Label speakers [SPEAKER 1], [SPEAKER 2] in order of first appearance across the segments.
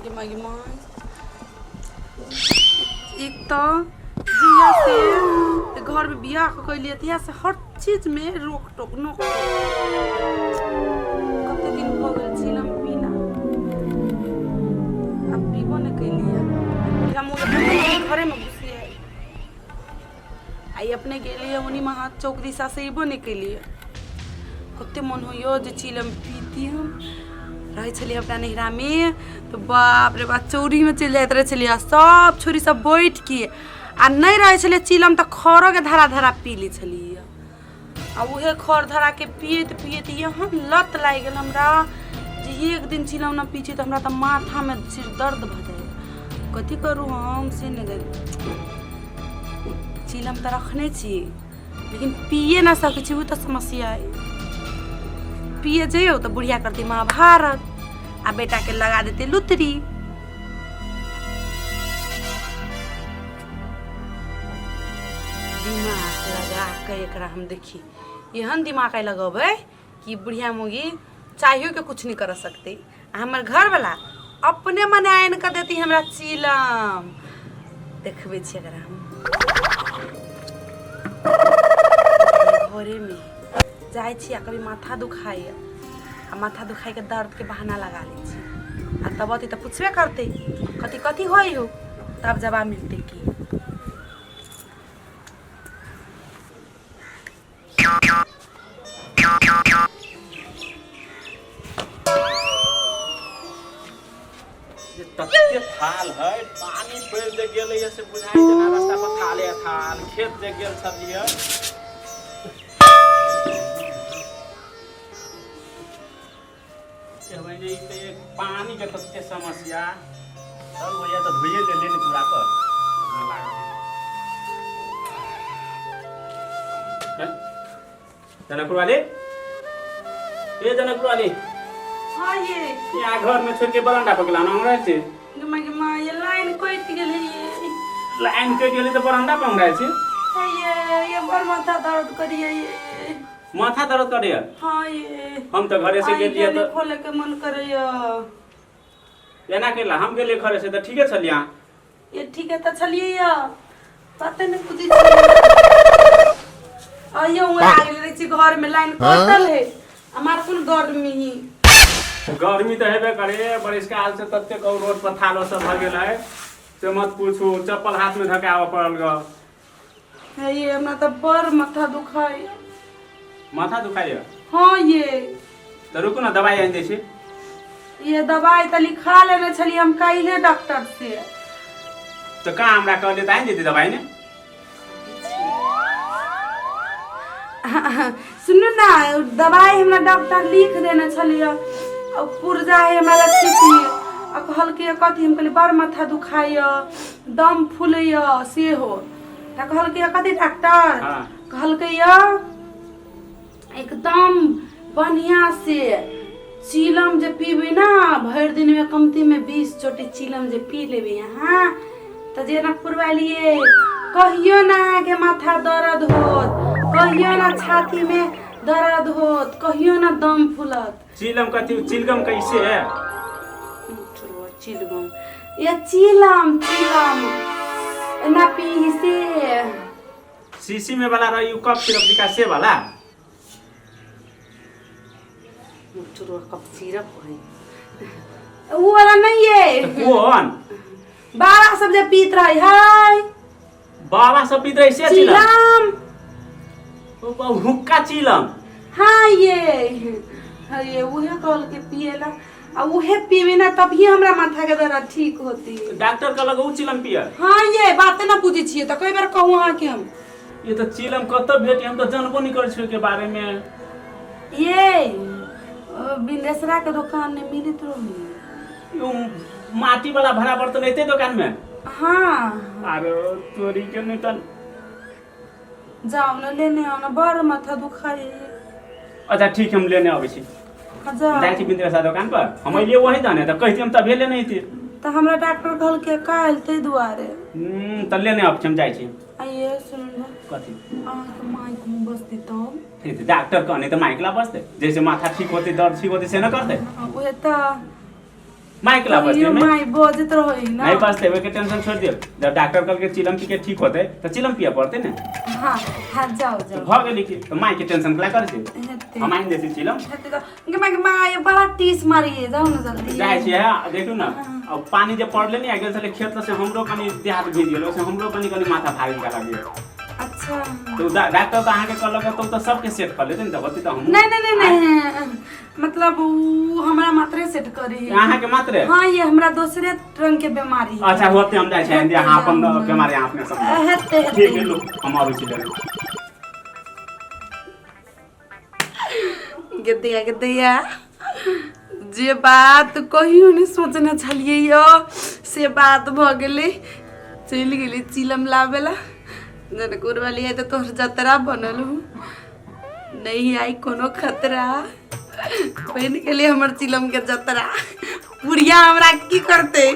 [SPEAKER 1] गे माय गे माय, एक तऽ जहिया से घरमे बियाह कऽ के एलियै तहिया से हर चीजमे रोक टोक नोक टोक। कते दिन भऽ गेल चिलम पीना, आब पीबो नहि केलियै। हम घरेमे घुसियै आइ अपने गेलियै ओनी महा चौक दिशा से अयबो नहि केलियै। कते मन होइए जे चिलम पीती। हम रहै छलियै अपना नैहरामे तऽ बाप रे बाप, चौरीमे चलि जाइत रहै छलियै आ सब छोरी सब बैठके, आ नहि रहै छलै चिलम तऽ खरोके धरा धरा पी लै छलियै। आ उहे खर धराके पियैत पियैत एहन लत लागि गेल हमरा जे एक दिन चिलम नहि पी छी तऽ हमरा तऽ माथामे सिर दर्द भऽ जाइए। कथी करू हम से नहि जानि। चिलम तऽ रखने छी लेकिन पिए ना सकै छी, ओ तऽ समस्या है। पिए जइयौ तऽ बुढ़िया करतै महाभारत आ बेटाके लगा देतै लुतरी। दिमाग लगा के एकरा हम देखी, एहन दिमाग आइ लगेबै कि बुढ़िया मौगी चाहियो के कुछ नहीं कर सकते आ हमर घरवाला अपने मने आनि कऽ देती हमरा चिलम। देखबै छी एकरा हम। घरेमे जाइ छी आ कभी माथा दुखाइए आ माथा दुखाइके दर्दके बहाना लगा लै छी, आ तब अथी तऽ पुछबे करतै कथी कथी होइ हो, तब जवाब मिलतै की।
[SPEAKER 2] जे तते थाल है, पानी पड़ि जे गेलै से बुझाइ जेना रास्ता पर थाले थाल। खेत जे गेल छलियै ई तऽ एक पानी के तते समस्या। चल भैया, तऽ धोइए लेलियै ने पूरा पर जनकपुर वाली, ए जनकपुर वाली।
[SPEAKER 1] हाँ ये।
[SPEAKER 2] यहाँ घर में छोड़ के बरंडा पर गेला ना छी।
[SPEAKER 1] गे माय गे माय, ये लाइन कटि गेल है ये।
[SPEAKER 2] लाइन कटि गेलै तऽ बरंडा पर हमरा छी।
[SPEAKER 1] है ये बड़ माथा दर्द करिए ये।
[SPEAKER 2] माथा दर्द करैया?
[SPEAKER 1] हाँ ये।
[SPEAKER 2] हम तऽ घरे से गेलियै तऽ
[SPEAKER 1] खोले के मन करैया।
[SPEAKER 2] एना केला? हम गेलियै घरे से तऽ ठीके छलियै अहाँ।
[SPEAKER 1] ये ठीक है तऽ छलियै या पते नहीं बुझै छियै। आइयो हुए आ गेल रहै छी, घर में लाइन कटल है, हमार कोन गर्मी ही।
[SPEAKER 2] गर्मी तऽ हेबे करे, बारिश काल से ततेक रोड पर थालो सब भऽ गेल है से मत पूछू, चप्पल हाथ में धके आबऽ पड़ल ग।
[SPEAKER 1] है ये, हमरा तऽ बड़ माथा दुखाइ।
[SPEAKER 2] माथा दुखाइया?
[SPEAKER 1] हाँ ये।
[SPEAKER 2] तऽ रुकू ने, दवाई आनि दै छी।
[SPEAKER 1] ये दवाई तऽ लिखा लेने छलियै हम काल्हे डॉक्टर से।
[SPEAKER 2] तऽ कहाँ हमरा कहलियै तऽ आनि देती दवाई ने।
[SPEAKER 1] सुनू ने, दवाई हमरा डॉक्टर लिख देने छलियै आ पुर्जा है हमरा लग चिट्ठी, आ कहलकै कथी, हम कहलियै बड़ माथा दुखाइया, दम फूलैया सेहो, तऽ कहलकै कथी डॉक्टर?
[SPEAKER 2] हाँ।
[SPEAKER 1] कहलकै यऽ एकदम बढ़िया से चिलम जे पीबै ना, भरि दिनमे कमतीमे 20 चोटी चिलम जे पी लेबै अहाँ तऽ जनकपुर वालिए कहियो ना अहाँके माथा दर्द होत, कहियो ना छातीमे दर्द होत, कहियो ना दम फूलत।
[SPEAKER 2] चिलम कथी? चिलगम कैसे है?
[SPEAKER 1] चिलगम ये चिलम, चिलम एना पी से।
[SPEAKER 2] शीशी में वाला रही कफ सिरप दिखा से वाला।
[SPEAKER 1] चुरो कप सिरप है वो वाला नहीं है।
[SPEAKER 2] तो कौन?
[SPEAKER 1] बाबा सब जे पीत रहे है।
[SPEAKER 2] बाबा सब पीत रहे से चिलम?
[SPEAKER 1] चिलम।
[SPEAKER 2] ओ हुक्का चिलम।
[SPEAKER 1] हाँ ये, हाँ ये उहे कहल के पिएला आ उहे पीबी ना तभी हमरा माथा के दर्द ठीक होती।
[SPEAKER 2] डॉक्टर कहलक उ चिलम पिय?
[SPEAKER 1] हाँ ये, बाते ना बुझै छियै तऽ कई बार कहूँ अहाँके हम।
[SPEAKER 2] ये तऽ चिलम कतऽ भेटी? हम तऽ जानबो नहीं करै छियै के बारे में।
[SPEAKER 1] ये बिंदेसरा के दुकान में मिलत रही।
[SPEAKER 2] उ माटी वाला भरा बर्तन एते दुकान में?
[SPEAKER 1] हाँ।
[SPEAKER 2] अरे तोरी के नहीं तन।
[SPEAKER 1] जाओ ना लेने आओ ना, बड़ माथा दुखाई।
[SPEAKER 2] अच्छा ठीक है, हम लेने आबै छी।
[SPEAKER 1] हाँ, जाओ।
[SPEAKER 2] जाइ छी बिंदेसरा दुकान पर, हम अइलियै वही जाने तऽ कहती हम तभिए लेने अइती।
[SPEAKER 1] तऽ हमरा डॉक्टर कहलकै काल्हि, ताहि दुआरे।
[SPEAKER 2] तऽ लेने आबै छी, हम जाइ छी।
[SPEAKER 1] आइए सुनू ने।
[SPEAKER 2] कथी?
[SPEAKER 1] अहाँके माइक में बसती तब।
[SPEAKER 2] ठीक छै, डॉक्टर कहने तऽ माइक ला बसतै, जैसे माथा ठीक होतै, दर्द ठीक होतै से न करतै।
[SPEAKER 1] उहे तऽ।
[SPEAKER 2] माइक ला बजते
[SPEAKER 1] तैयो
[SPEAKER 2] में
[SPEAKER 1] माय बजैत रहै ना।
[SPEAKER 2] नहीं बजते, ओके टेंशन छोड़ दियो। जब डॉक्टर कहलकै चिलम पी के ठीक होते तऽ चिलम पिए पड़ते ने।
[SPEAKER 1] हाँ हाँ, जाओ
[SPEAKER 2] तऽ
[SPEAKER 1] जाओ।
[SPEAKER 2] भऽ गेलै कि तऽ माय के टेंशन कला करै छै?
[SPEAKER 1] हेतै।
[SPEAKER 2] हम आनि दै छी चिलम।
[SPEAKER 1] हेतै तऽ गे माय, गे माय, बड़ा टीस मारिए, जाओ ना जल्दी।
[SPEAKER 2] जाइ छियै, देखू ने, अब पानी जे पड़ले ने आ गेल छलै खेत से, हमरो कनि देह हाथ भीज गेल, ओइसे हमरो कनि कनि माथा भारी लगा गेल।
[SPEAKER 1] अच्छा।
[SPEAKER 2] तऽ डॉक्टर तऽ अहाँके कहलक तऽ ओ तऽ सबके सेट कऽ लेतै ने, तऽ होतै तऽ हमहूँ।
[SPEAKER 1] नहीं नहीं नहीं नहीं, मतलब उ हमरा मात्रे सेट करी।
[SPEAKER 2] अहाँके मात्रे?
[SPEAKER 1] हाँ, ये हमरा दोसरे रंग के बीमारी है।
[SPEAKER 2] अच्छा, होते, हम जाइ छियै, अहाँ अपन बीमारी अहाँ अपने समझ।
[SPEAKER 1] हेतै।
[SPEAKER 2] ठीक
[SPEAKER 1] हेतै।
[SPEAKER 2] है, लू, हम अबै छी लेने।
[SPEAKER 1] गदैया गदैया, जे बात कहियो नहि सोचने छलियै यौ से बात भऽ गेलै। चलि गेलै चिलम लाबै ला जनकपुर वाली। आइ तऽ तोहर जतरा बनल हूँ, नहि आई कोनो खतरा, बनि गेलै हमर चिलम के जतरा। बुढ़िया हमरा की करतै?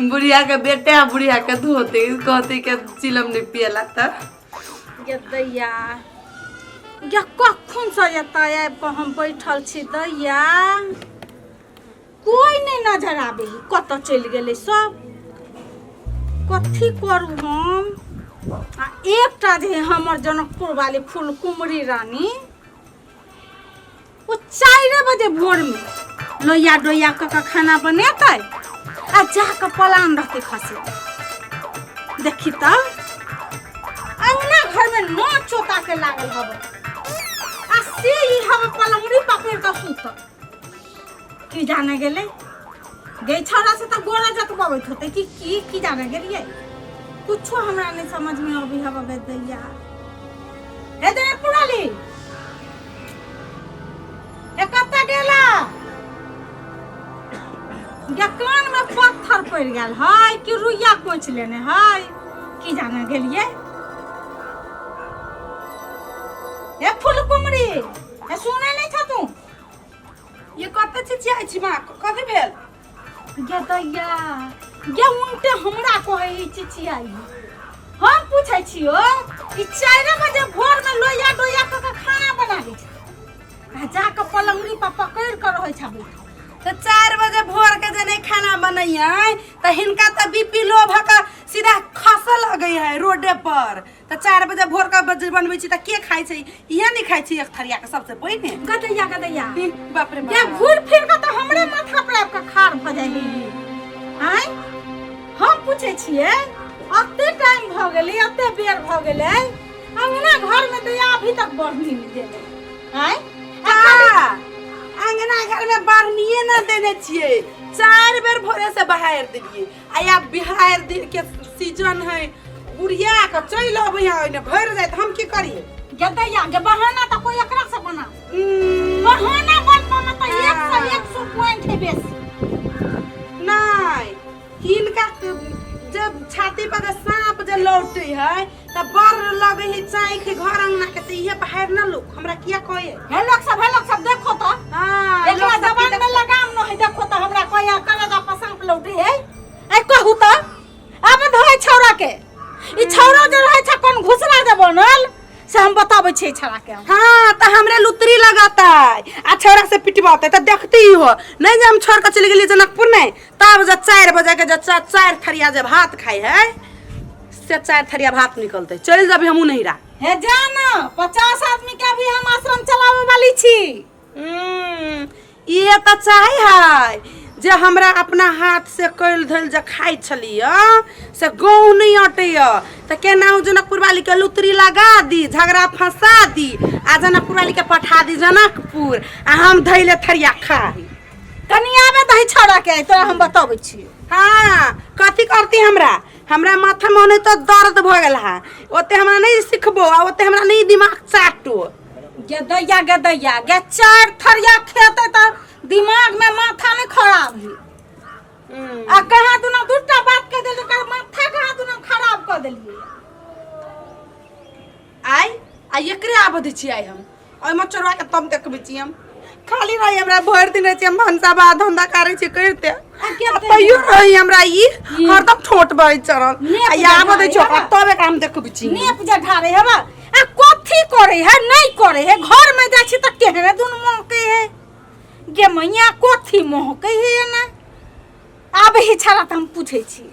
[SPEAKER 1] बुढ़िया के बेटे आ बुढ़िया के धोतै, कहतै के चिलम नहि पियला। तऽ
[SPEAKER 3] गे दैया गे, कखनसँ एतऽ आबि कऽ हम बैठल छी दैया, कोइ नहि नजर आबै है। कतऽ चलि गेलै सब? कथी करू हम? आ एकटा जे हमर जनकपुर वाली फूल कुमरी रानी, ओ 4 बजे भोरमे लोहिया डोइया कऽ कऽ खाना बनेतै आ जा कऽ पलान रहतै खसे। देखी तऽ अंगना घरमे नौ चोता के लागल हवे आ से ई हवे पलंगड़ी पकड़ि कऽ सुतल। की जाने गेलै गे, छौड़ा से तऽ गोरा जतबबैत होतै कि की, की जाने गेलियै, कुछो हमरा नहि समझमे अबै हवे गे दैया। हे दे पुराली, ए कतऽ गेला गे? कान में पत्थर पड़ि गेल है कि रुइया कोचि लेने है, की जाने गेलियै। ए फूल कुमरी, ए सुनै नहि छ तू?
[SPEAKER 1] ये कतऽ चिचियाइ छी माँ? कथी भेल?
[SPEAKER 3] गे दैया गे, उनटे हमरा कहै है चिचियाई। हम पूछै छियो, ई 4 बजे भोर में लोहिया डोइया कऽ के खाना बना लै छै आ जा कऽ पलंगड़ी पर पकड़ि कऽ रहै छै बैठल।
[SPEAKER 1] तऽ 4 बजे भोर के जे नहि खाना बनैयै तऽ हिनका तऽ बीपी लो भऽ कऽ सीधा खसऽ लगै है रोडे पर। तऽ 4 बजे भोर के बजे बनबै छी तऽ के खाइ छै? इहे नहि खाइ छै एक थरिया के सबसे पहिने।
[SPEAKER 3] गदैया गदैया।
[SPEAKER 1] ही, बाप रे
[SPEAKER 3] गे
[SPEAKER 1] बाप।
[SPEAKER 3] घूर फिर कऽ तऽ हमरे माथा पर आबि कऽ खाड़ भऽ जाइ है। आँय, हम पूछै छियै, अते टाइम भऽ गेलै, अते बेर भऽ गेलै, अंगना घर में दैया अभी तक बढ़नी नहि देलै? आँय।
[SPEAKER 1] आ, अंगना घर में बारनिए न देने छियै। 4 बेर भोरे से बहार देलियै आ आब बिहार दिन के सीजन है, बुढ़िया के चलि अबै है, ओहिने भरि जायत, हम की करियै?
[SPEAKER 3] गदैया गे, बहाना तऽ कोई एकरा से बना, बहाना बनबऽ में तऽ 1 से 100 पॉइंट है बेसी।
[SPEAKER 1] नहि, हिनका जब छाती पर जे साँप जे लौटे है तऽ बड़ लगे है चाँख घर अंगना के, तऽ इहे बाहर न लोक हमरा किया कहे?
[SPEAKER 3] हे लोग सब, हे लोग सब, देखो तो।
[SPEAKER 1] हाँ।
[SPEAKER 3] एकरा
[SPEAKER 1] लोक सब की
[SPEAKER 3] जबान में लगाम न है। देखो तो, हमरा कहे कलेजा पर सांप लौटे है। ऐ कहू तो, आब धोय छौड़ा के। ई छौड़ा जे रहै छै कोन घुसरा जे बनल, से हम बताबै छियै छौड़ा के हम।
[SPEAKER 1] हाँ, तऽ हमरे लुतरी लगतै आ छौड़ा से पिटबतै तऽ देखती हो नहीं जे हम छोड़ के चलि गेलियै जनकपुर। नहीं तब जे 4 बजे के जे 4 थरिया जे भात खाइ है से 4 थरिया भात निकलतै। चलि जेबै हमहूँ नहिरा।
[SPEAKER 3] हे जा ना, 50 आदमी के अभी हम आश्रम चलावे वाली छी।
[SPEAKER 1] इहे तऽ चाहे है जे हमरा अपना हाथ से कैल धैल जे खाइ छलियै से गहूँ नहि अटैय, तऽ केनाहु जनकपुर वाली के लुतरी लगा दी, झगड़ा फंसा दी आ जनकपुर वाली के पठा दी जनकपुर आ हम धैले थरिया खाइ।
[SPEAKER 3] कनी आबे दही छौड़ा के, तोरा हम बताबै छी।
[SPEAKER 1] हाँ, कथी करती हमरा? हमरा माथा में ओनाहितो दर्द भऽ गेल है, ओते हमरा नहि सिखबो आ ओते हमरा नहि दिमाग चाटो।
[SPEAKER 3] गे दैया गे दैया गे, 4 थरिया खेते तऽ दिमाग में माथा नहीं खराब है आ कहाँ दुना दूटा बात कह देलियै, ओकर माथा कहाँ दुना खराब कऽ देलियै।
[SPEAKER 1] आइ आ एकरे आबऽ दै छियै आइ हम ओहिमे चोरवा के तब देखबै छी। हम खाली रही, हमरा भरि दिन रहै छी, हम भनसा भात धंधा करै छी करिते
[SPEAKER 3] आ के
[SPEAKER 1] आ तैयो रही हमरा ई हरदम ठोट बहै चढ़ल।
[SPEAKER 3] नेप
[SPEAKER 1] आ आबऽ दै छी ओकरा,
[SPEAKER 3] हेबा।
[SPEAKER 1] तब एकरा हम देखबै छी।
[SPEAKER 3] नेप जे ढारे हेबा आ कथी करे है, नहीं करे है। घर में जाइ छी तऽ केहने दुन महकै है। गे मैया, कथी महकै है एना? आबे ही छला तऽ हम पूछै छी।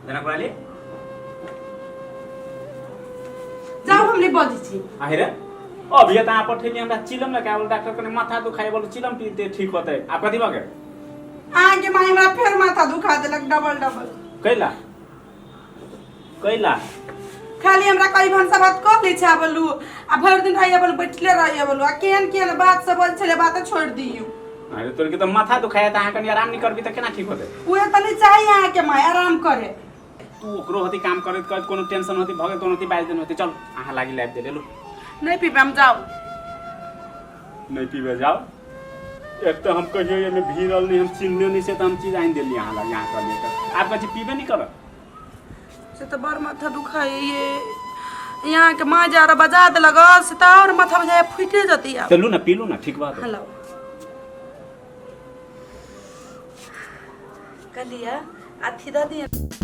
[SPEAKER 2] जनक वाली।
[SPEAKER 1] जाउ, हम नहि बजै छी।
[SPEAKER 2] आहे रे, अभी तऽ अहाँ पठेली हमरा चिलम लगा बोल, डॉक्टर कने माथा दुखाइ बोल, चिलम पीते ठीक होतै। आब कथी भऽ गेल?
[SPEAKER 1] अहाँके माय हमरा फेर माथा दुखा देलक डबल डबल।
[SPEAKER 2] कैला कैला?
[SPEAKER 1] खाली हमरा कही भनसा भात कऽ लै छै बोलू, आ भरि दिन रहिए बोलू, बैठले रहिए बोलू, आ केहन केहन बात सब बोल छलै, बात छोड़ि दियौ।
[SPEAKER 2] अरे तोर के तऽ माथा दुखाया तऽ अहाँ कनि आराम नहि करबी तऽ केना ठीक होतै?
[SPEAKER 1] उहे तऽ नहि चाही अहाँके माय आराम करे।
[SPEAKER 2] तू ओकरो होती काम करैत करैत कोनो टेंशन होती भऽ गेल तऽ होती बाजि देने होती। चल, अहाँ लागि लाबि दे, लेलू।
[SPEAKER 1] नहि पीबै हम, जाउ।
[SPEAKER 2] नहि पीबे, जाओ। एक तऽ हम कहियो एहिमे भीड़ल नहि, हम चिन्हने नहि से तऽ हम चीज आनि देलियै अहाँ लग। यहाँ कहलियै तऽ आब कहै छी पीबे नहि करब।
[SPEAKER 1] से तऽ बड़ माथा दुखाइए। यहाँके माँ जे आरो बजा देलक से तऽ आओर माथा बजाय फुटि जतै आब।
[SPEAKER 2] चलू ने, पीलू ने, ठीक बात।
[SPEAKER 1] हेलो, कहलियै अथी दऽ दिअ।